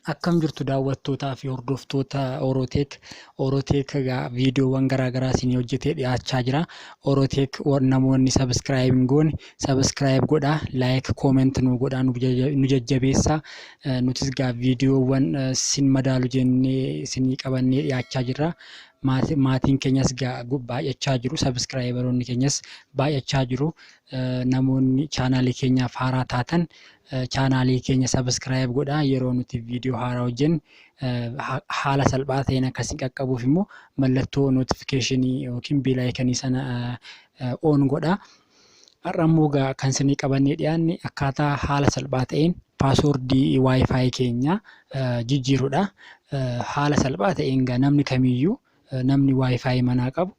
Akkam jirtu daawwattootaa fi hordoftoota Oroteek? Oroteek egaa viidiyoowwan garaa garaa isinii hojjetee dhiyaachaa jira. Oroteek namoonni subscribe hin goone subscribe godhaa, like, comment nu godhaa, nu jajjabeessaa. Nutis egaa viidiyoowwan sin madaalu jennee isinii qabannee dhiyaachaa jirra. Maatiin keenyas egaa baay'achaa jiru. Subscriberoonni keenyas baay'achaa jiru. Namoonni chaanaalii keenyaaf haaraa taatan chaanaalii keenya subscribe godhaa. Yeroo nuti viidiyoo haaraa hojjennu haala salphaa ta'een akkasiin qaqqabuuf immoo mallattoo notificationii yookiin bell iconii sana on godhaa. Har'a immoo egaa kan isinii qabannee dhiyaanne akkaataa haala salphaa ta'een passwordii WiFi keenya jijjiirudha. Haala salphaa ta'een egaa namni kamiyyuu, namni WiFi manaa qabu,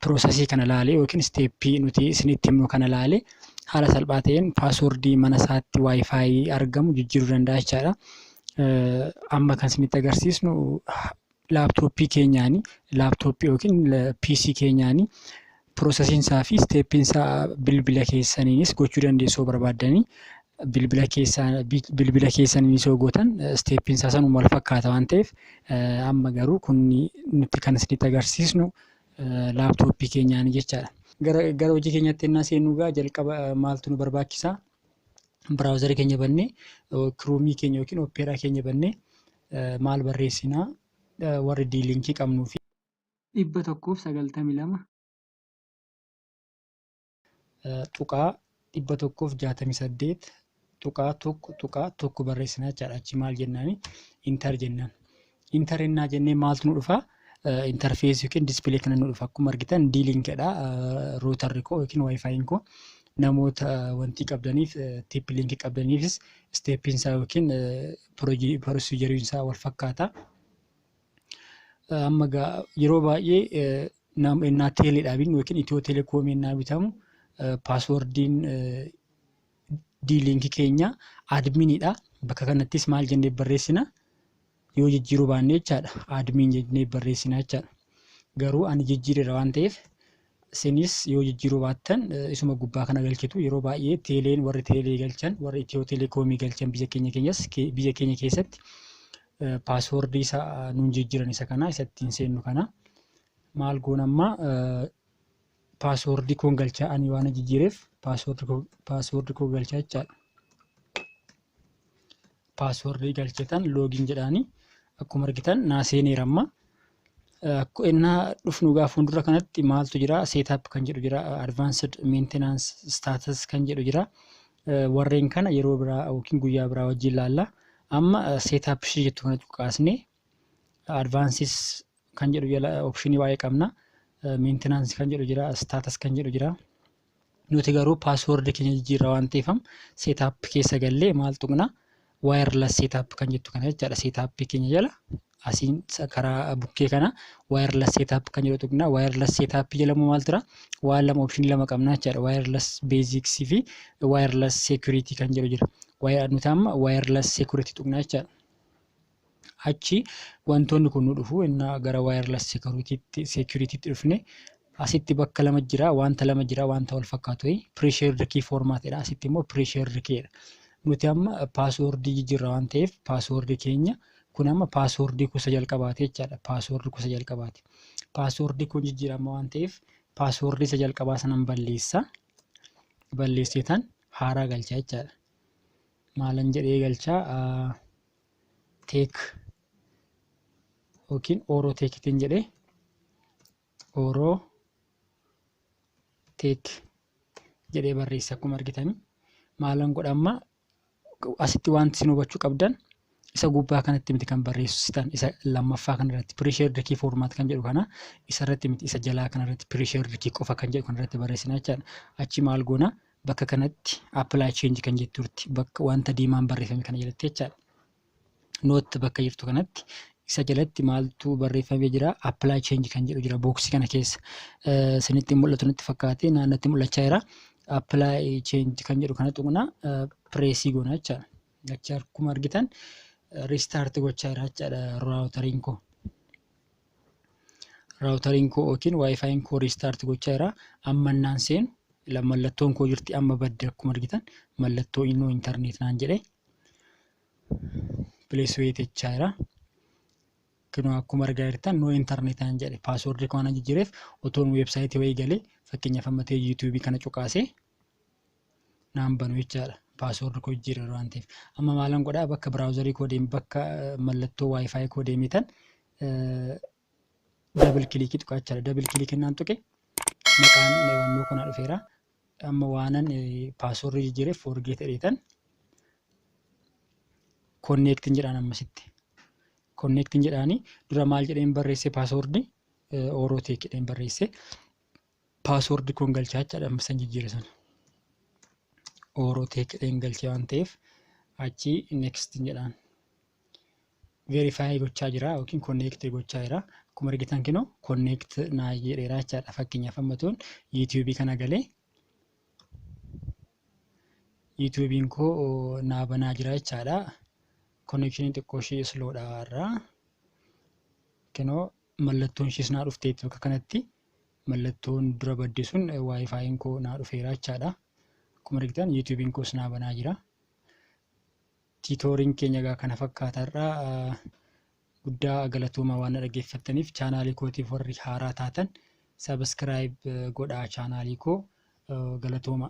processii kana laalee yookiin steppii nuti isinitti himnu kana laalee haala salphaa ta'een passwordii mana isaatti WiFi argamu jijjiiruu danda'a jechaadha. Amma kan isinitti agarsiisnu laptopii keenyaani, laptopii yookiin PC keenyaani. Processiin isaa fi steppiin isaa bilbila keessaniinis gochuu dandeessu. Barbaaddanii bilbila keessaniinis yoo gootan steppiin isaa sanuma wal fakkaata waan ta'eef, amma garuu kun nuti kan isinitti agarsiisnu laptopii keenyaani jechaadha. Gara hojii keenyatti ennaa seennu egaa jalqaba maaltu nu barbaachisaa? Browserii keenya bannee, Chromeii keenya yookiin Opera keenya bannee maal barreessinaa? Warri D-Linkii qabnuu fi 192 .168.1.1 barreessinaa jechaadha. Achi maal jennaani? Enter jennaan. Enter ennaa jennee maaltu nu dhufaa? Interfaceii yookiin display kana nu dhufa. Akkuma argitan D-Linkedha routerri koo yookiin WiFiin koo. Namoota wantii qabdaniif, TP-Linkii qabdaniifis steppiin isaa yookiin procedureiin isaa wal fakkaata. Amma egaa yeroo baay'ee ennaa teeleedhaa binnu yookiin Itiyoo Telekoomii ennaa bitamu passwordiin D-Linkii keenya adminiidha. Bakka kanattis maal jennee barreessina? Yoo jijjiiruu baanne jechaadha. Admin jennee barreessina jechaadha. Garuu ani jijjiireera waan ta'eef, isinis yoo jijjiiruu baattan isuma gubbaa kana galchitu. Yeroo baay'ee teeleen, warri teelee galchan, warri Itiyoo Telekoomii galchan biyya keenya keessatti passwordii isaa nuun jijjiiran, isa kana, isa ittiin seennu kana. Maal goona amma? Passwordii koon galchaa. Ani waan jijjiireef passwordii koo galchaa jechaadha. Passwordii galchetan login jedhaanii akkuma argitan naa seeneera amma. Innaa dhufnu gaa fuuldura kanatti maaltu jira? Setup kan jedhu jira, advanced maintenance status kan jedhu jira. Warreen kana yeroo biraa yookiin guyyaa biraa wajjin laalla. Amma setup ishee jettu kana cuqaasnee advanced kan jedhu jala optionii baay'ee qabna. Maintenance kan jedhu jira, status kan jedhu jira. Nuti garuu passwordii keenya jijjiirra waan ta'eef setup keessa gallee maal tuqna? Wireless setup kan jettu kana jechaadha. Setup keenya jala asiin karaa bukkee kana wireless setup kan jedhu tuqna. Wireless setup jala immoo maal jira? Waan lama, optionii lama qabna jechaadha. Wireless basics fi wireless security kan jedhu jira. Nuti amma wireless security tuqna jechaadha. Achi wantoonni kun nu dhufu. Innaa gara wireless securitytti dhufne asitti bakka lama jira, wanta lama jira, wanta wal fakkaatu. Pre-shared key formatidha. Asitti immoo pre-shared keyidha. Nuti amma passwordii jijjiirra waan ta'eef passwordii keenya kun amma passwordii kuusa jalqabaati jechaadha. Passwordii kuusa jalqabaati. Passwordii kun jijjiirama waan ta'eef passwordii isa jalqabaa sanan balleessa. Balleesseetan haaraa galchaa jechaadha. Maalan jedhee galchaa? Tech yookiin Oro Techitiin jedhee, Oro Tech jedhee barreessa akkuma argitanii. Maalan godha amma? Asitti wanti isin hubachuu qabdan isa gubbaa kanatti miti kan barreessitan, isa lammaffaa kanarratti pre-shared key format kan jedhu kana isarratti miti, isa jalaa kanarratti pre-shared key qofa kan jedhu kanarratti barreessina jechaadha. Achi maal goona? Bakka kanatti apply change kan jettutti, bakka wanta diimaan barreeffame kana jalatti jechaadha. Note bakka jirtu kanatti isa jalatti maaltu barreeffamee jira? Apply change kan jedhu jira boxii kana keessa. Isinitti mul'atu natti fakkaate, naannatti mul'achaa jira. Apply change kan jedhu kana tuqna, pressii goona jechaadha. Achi akkuma argitan restart gochaa jira jechaadha routeriin koo. Routeriin koo yookiin WiFiin koo restart gochaa jira. Amma innaan seenu mallattoon koo jirti, amma badde. Akkuma argitan mallattoo no internet naan jedhe. Please wait jechaa jira. Kunoo akkuma argaa jirtan no internet aan jedhe. Passwordii koo waan jijjiireef otoon websiteii wayii galee, fakkeenyaaf amma ta'e YouTubeii kana cuqaasee naan banu jechaadha. Passwordii koo jijjiireera waan ta'eef. Amma maalan godhaa? Bakka browserii koo deeme, bakka mallattoo WiFi koo deemetan double clickii tuqaa jechaadha. Double clickii naan tuqe, maqaan wannoo kanaa dhufeera. Amma waanan passwordii jijjiireef forget jedheetan connectiin jedhaan ammasitti. Connectiin jedhaanii dura maal jedheen barreesse? Passwordii Orotech jedheen barreesse. Passwordii kun galchaa jechaadha amma san jijjiire sana. Orotech jedheen galchee waan ta'eef achi next jedhaan. Verify gochaa jira yookiin connect gochaa jira. Akkuma argitan kinoo connect naa jedheera jechaadha. Fakkeenyaaf amma toon YouTubeii kana galee YouTubeiin koo naa banaa jira jechaadha. Connectioniin xiqqoo ishee slowdha irraa. Kinoo mallattoon ishees naa dhufteetti. Bakka kanatti mallattoon dura badde sun WiFiin koo naa dhufeera jechaadha. Akkuma argitan YouTubeiin koos naa banaa jira. Tutorialiin keenya egaa kana fakkaatarraa. Guddaa galatoomaa waan na dhaggeeffattaniif. Channelii kootiif warri haaraa taatan subscribe godhaa channelii koo. Galatooma.